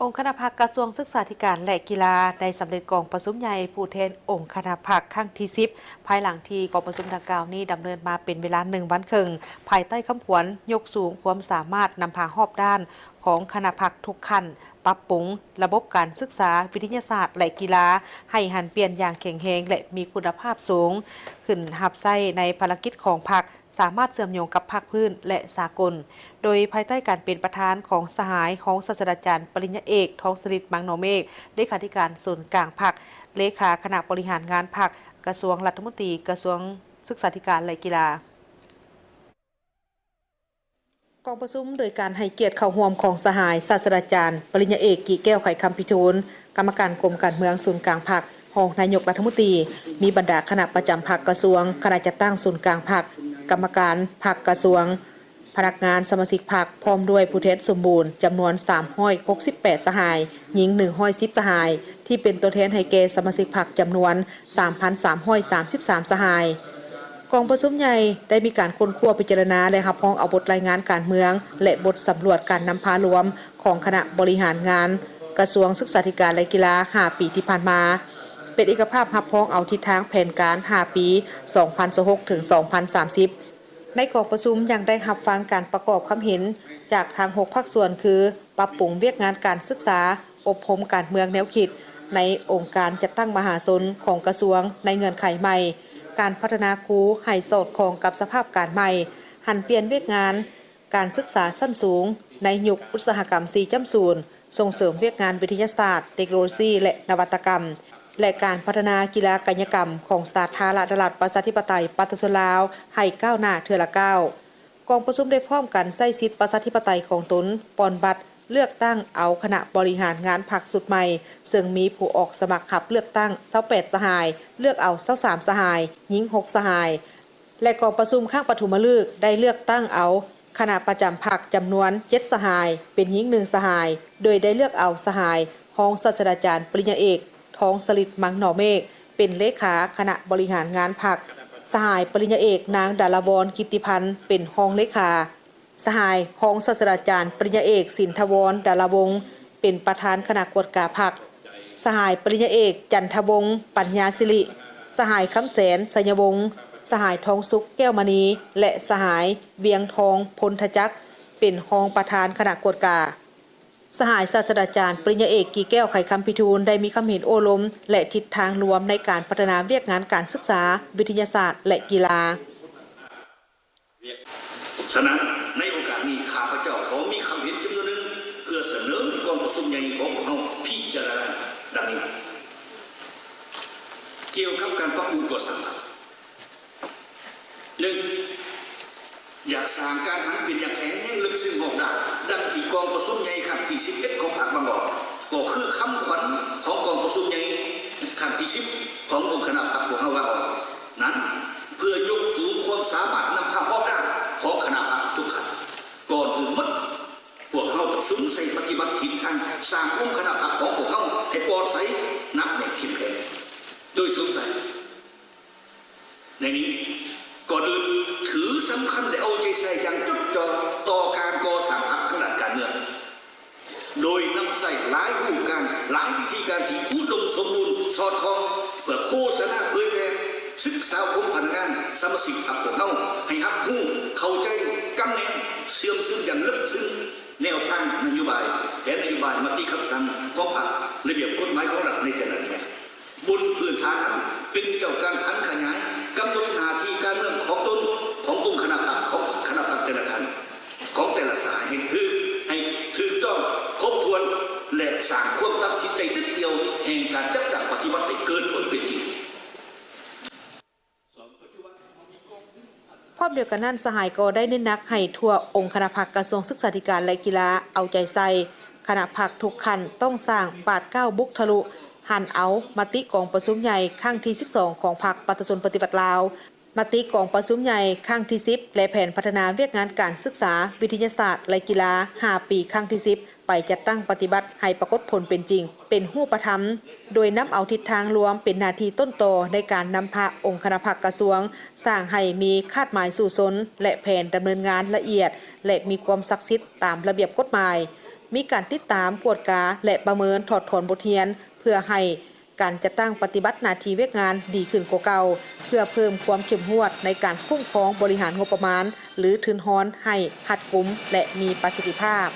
ອົງຄະນະພັກກະຊວງສຶກສາທິການ ແລະ ກິລາ ໄດ້ສຳເລັດກອງປະຊຸມໃຫຍ່ຜູ້ແທນອົງຄະນະພັກຄັ້ງທີສິບ ພາຍຫຼັງທີ່ກອງປະຊຸມດັ່ງກ່າວນີ້ດຳເນີນມາເປັນເວລາໜຶ່ງວັນເຄິ່ງ ພາຍໃຕ້ຄຳຂວັນ ຍົກສູງຄວາມສາມາດນຳພາຮອບດ້ານຂອງຄະນະພັກທຸກຂັ້ນ, ປັບປຸງລະບົບການສຶກສາ, ວິທະຍາສາດ ແລະ ກິລາ ໃຫ້ຫັນປ່ຽນຢ່າງແຂງແຮງ ແລະ ມີຄຸນນະພາບສູງ, ຂຶ້ນຮັບໃຊ້ໃນພາລະກິດຂອງພັກ, ສາມາດເຊື່ອມໂຍງກັບພາກພື້ນ ແລະ ສາກົນ, ໂດຍພາຍໃຕ້ການເປັນປະທານຂອງສະຫາຍຮອງສາດສະດາຈານປະລິນຍາເອກ ທອງສະລິດ ມັງນໍເມກ ເລຂາທິການສູນກາງພັກ, ເລຂາຄະນະບໍລິຫານງານພັກ, ກະຊວງລັດຖະມົນຕີ, ກະຊວງສຶກສາທິການ ແລະ ກິລາ. ກອງປະຊຸມໂດຍການໃຫ້ກຽດເຂົ້າຮ່ວມຂອງສະຫາຍສາດສະດາຈານປະລິນຍາເອກ ກີແກ້ວ ໄຂຄຳພິທູນ ກຳມະການກົມການເມືອງສູນກາງພັກ, ຮອງນາຍົກລັດຖະມົນຕີ, ມີບັນດາຄະນະປະຈຳພັກກະຊວງ, ຄະນະຈັດຕັ້ງສູນກາງພັກ, ກຳມະການພັກກະຊວງ, ພະນັກງານສະມາຊິກພັກ ພ້ອມດ້ວຍຜູ້ແທນສົມບູນຈຳນວນສາມຮ້ອຍຫົກສິບແປດສະຫາຍ, ຍິງໜຶ່ງຮ້ອຍສິບສະຫາຍ, ທີ່ເປັນຕົວແທນໃຫ້ແກ່ສະມາຊິກພັກຈຳນວນສາມພັນສາມຮ້ອຍສາມສິບສາມສະຫາຍ. ກອງປະຊຸມໃຫຍ່ໄດ້ມີການຄົ້ນຄວ້າພິຈາລະນາ ແລະ ຮັບຮອງເອົາບົດລາຍງານການເມືອງ ແລະ ບົດສຳຫຼວດການນຳພາລວມຂອງຄະນະບໍລິຫານງານກະຊວງສຶກສາທິການ ແລະ ກິລາ ຫ້າປີທີ່ຜ່ານມາ, ເປັນເອກະພາບຮັບຮອງເອົາທິດທາງແຜນການຫ້າປີ ສອງພັນຊາວຫົກ ເຖິງ ສອງພັນສາມສິບ. ໃນກອງປະຊຸມຍັງໄດ້ຮັບຟັງການປະກອບຄຳເຫັນຈາກທັງຫົກພາກສ່ວນ ຄື ປັບປຸງວຽກງານການສຶກສາ, ອົບຮົມການເມືອງແນວຄິດໃນອົງການຈັດຕັ້ງມະຫາຊົນຂອງກະຊວງໃນເງື່ອນໄຂໃໝ່, ການພັດທະນາຄູໃຫ້ສອດຄ່ອງກັບສະພາບການໃໝ່, ຫັນປ່ຽນວຽກງານການສຶກສາຊັ້ນສູງໃນຍຸກອຸດສາຫະກຳສີ່ຈ້ຳສູນ, ສົ່ງເສີມວຽກງານວິທະຍາສາດ, ເຕັກໂນໂລຊີ ແລະ ນະວັດຕະກຳ ແລະ ການພັດທະນາກິລາກາຍະກຳຂອງສາທາລະນະລັດ ປະຊາທິປະໄຕ ປະຊາຊົນລາວ ໃຫ້ກ້າວໜ້າເທື່ອລະກ້າວ. ກອງປະຊຸມໄດ້ພ້ອມກັນໃຊ້ສິດປະຊາທິປະໄຕຂອງຕົນ ປ່ອນບັດເລືອກຕັ້ງເອົາຄະນະບໍລິຫານງານພັກຊຸດໃໝ່, ເຊິ່ງມີຜູ້ອອກສະໝັກຮັບເລືອກຕັ້ງຊາວແປດສະຫາຍ, ເລືອກເອົາຊາວສາມສະຫາຍ, ຍິງຫົກສະຫາຍ ແລະ ກອງປະຊຸມຄັ້ງປະຖົມມະລຶກໄດ້ເລືອກຕັ້ງເອົາຄະນະປະຈຳພັກຈຳນວນເຈັດສະຫາຍ, ເປັນຍິງໜຶ່ງສະຫາຍ, ໂດຍໄດ້ເລືອກເອົາສະຫາຍຮອງສາດສະດາຈານປະລິນຍາເອກ ທອງສະລິດ ມັງນໍເມກ ເປັນເລຂາຄະນະບໍລິຫານງານພັກ, ສະຫາຍປະລິນຍາເອກ ນາງ ດາລາວອນ ກິດຕິພັນ ເປັນຮອງເລຂາ, ສະຫາຍຮອງສາດສະດາຈານປະລິນຍາເອກ ສິນທະວອນ ດາລາວົງ ເປັນປະທານຄະນະກວດກາພັກ, ສະຫາຍປະລິນຍາເອກ ຈັນທະວົງ ປັນຍາສິລິ, ສະຫາຍ ຄຳແສນ ໄຊຍະວົງ, ສະຫາຍ ທອງສຸກ ແກ້ວມະນີ ແລະ ສະຫາຍ ວຽງທອງ ພົນທະຈັກ ເປັນຮອງປະທານຄະນະກວດກາ. ສະຫາຍສາດສະດາຈານປະລິນຍາເອກ ກີແກ້ວ ໄຂຄຳພິທູນ ໄດ້ມີຄຳເຫັນໂອ້ລົມ ແລະ ທິດທາງລວມໃນການພັດທະນາວຽກງານການສຶກສາ, ວິທະຍາສາດ ແລະ ກິລາ. ສະນັ້ນ, ໃນໂອກາດນີ້ ຂ້າພະເຈົ້າຂໍມີຄຳເຫັນຈຳນວນໜຶ່ງ ເພື່ອສະເໜີໃຫ້ກອງປະຊຸມໃຫຍ່ຂອງພວກເຮົາພິຈາລະນາ ດັ່ງນີ້. ກ່ຽວກັບການປັບປຸງກໍ່ສ້າງພັກ. ໜຶ່ງ, ຢາກສ້າງການຫັນປ່ຽນຢ່າງແຂງແຮງເລິກເຊິ່ງຮອບດ້ານ, ດັ່ງທີ່ກອງປະຊຸມໃຫຍ່ຄັ້ງທີສິບເອັດຂອງພັກວາງອອກ, ກໍຄືຄຳຂວັນຂອງກອງປະຊຸມໃຫຍ່ຄັ້ງທີສິບຂອງອົງຄະນະພັກພວກເຮົາວາງອອກນັ້ນ, ເພື່ອຍົກສູງຄວາມສາມາດນຳພາຮອບດ້ານຂອງຄະນະພັກທຸກຂັ້ນ. ກ່ອນອື່ນໝົດ, ພວກເຮົາຕ້ອງສຸມໃສ່ປະຕິບັດທິດທາງສ້າງອົງຄະນະພັກຂອງພວກເຮົາໃຫ້ປອດໃສ, ໜັກແໜ້ນ, ເຂັ້ມແຂງ ໂດຍສຸມໃສ່ ໃນນີ້, ກ່ອນອື່ນ, ຖືສຳຄັນ ແລະ ເອົາໃຈໃສ່ຢ່າງຈົດຈ່ອງຕໍ່ການກໍ່ສ້າງພັກທາງດ້ານການເມືອງ, ໂດຍນຳໃຊ້ຫຼາຍຮູບການ, ຫຼາຍວິທີການທີ່ອຸດົມສົມບູນ, ສອດຄ່ອງ, ເພື່ອໂຄສະນາເຜີຍແຜ່, ສຶກສາອົບຮົມພະນັກງານ, ສະມາຊິກພັກພວກເຮົາ ໃຫ້ຮັບຮູ້, ເຂົ້າໃຈ, ກຳແໜ້ນ, ເຊື່ອມຊຶມຢ່າງເລິກເຊິ່ງ ແນວທາງນະໂຍບາຍ, ແຜນນະໂຍບາຍ, ມະຕິຄຳສັ່ງຂອງພັກ, ລະບຽບກົດໝາຍຂອງລັດໃນແຕ່ລະແຂນງ, ບົນພື້ນຖານນັ້ນເປັນເຈົ້າການຜັນຂະຫຍາຍ, ກຳນົດໜ້າທີ່ການເມືອງຂອງຕົນ, ຂອງອົງຄະນະພັກ, ຂອງຄະນະພັກແຕ່ລະຂັ້ນ, ຂອງແຕ່ລະສາຍໃຫ້ຖືກ, ໃຫ້ຖືກຕ້ອງ, ຄົບຖ້ວນ ແລະ ສ້າງຄວາມຕັດສິນໃຈເດັດດ່ຽວແຫ່ງການຈັດຕັ້ງປະຕິບັດໃຫ້ເກີດຜົນເປັນຈິງ. ພ້ອມດຽວກັນນັ້ນ, ສະຫາຍກໍໄດ້ເນັ້ນໜັກໃຫ້ທົ່ວອົງຄະນະພັກກະຊວງສຶກສາທິການ ແລະ ກິລາ ເອົາໃຈໃສ່, ຄະນະພັກທຸກຂັ້ນຕ້ອງສ້າງບາດກ້າວບຸກທະລຸ, ຫັນເອົາມະຕິກອງປະຊຸມໃຫຍ່ຄັ້ງທີສິບສອງຂອງພັກປະຊາຊົນປະຕິວັດລາວ, ມະຕິກອງປະຊຸມໃຫຍ່ຄັ້ງທີສິບ ແລະ ແຜນພັດທະນາວຽກງານການສຶກສາ, ວິທະຍາສາດ ແລະ ກິລາ ຫ້າປີຄັ້ງທີສິບ ໄປຈັດຕັ້ງປະຕິບັດໃຫ້ປາກົດຜົນເປັນຈິງ, ເປັນຮູບປະທຳ, ໂດຍນຳເອົາທິດທາງລວມເປັນໜ້າທີ່ຕົ້ນຕໍໃນການນຳພາອົງຄະນະພັກກະຊວງ, ສ້າງໃຫ້ມີຄາດໝາຍສູ້ຊົນ ແລະ ແຜນດຳເນີນງານລະອຽດ ແລະ ມີຄວາມສັກສິດຕາມລະບຽບກົດໝາຍ. ມີການຕິດຕາມ, ກວດກາ ແລະ ປະເມີນຖອດຖອນບົດຮຽນ ເພື່ອໃຫ້ການຈັດຕັ້ງປະຕິບັດໜ້າທີ່ວຽກງານດີຂຶ້ນກວ່າເກົ່າ, ເພື່ອເພີ່ມຄວາມເຂັ້ມງວດໃນການຄຸ້ມຄອງບໍລິຫານງົບປະມານ ຫຼື ທຶນຮອນໃຫ້ຮັດກຸມ ແລະ ມີປະສິດທິພາບ.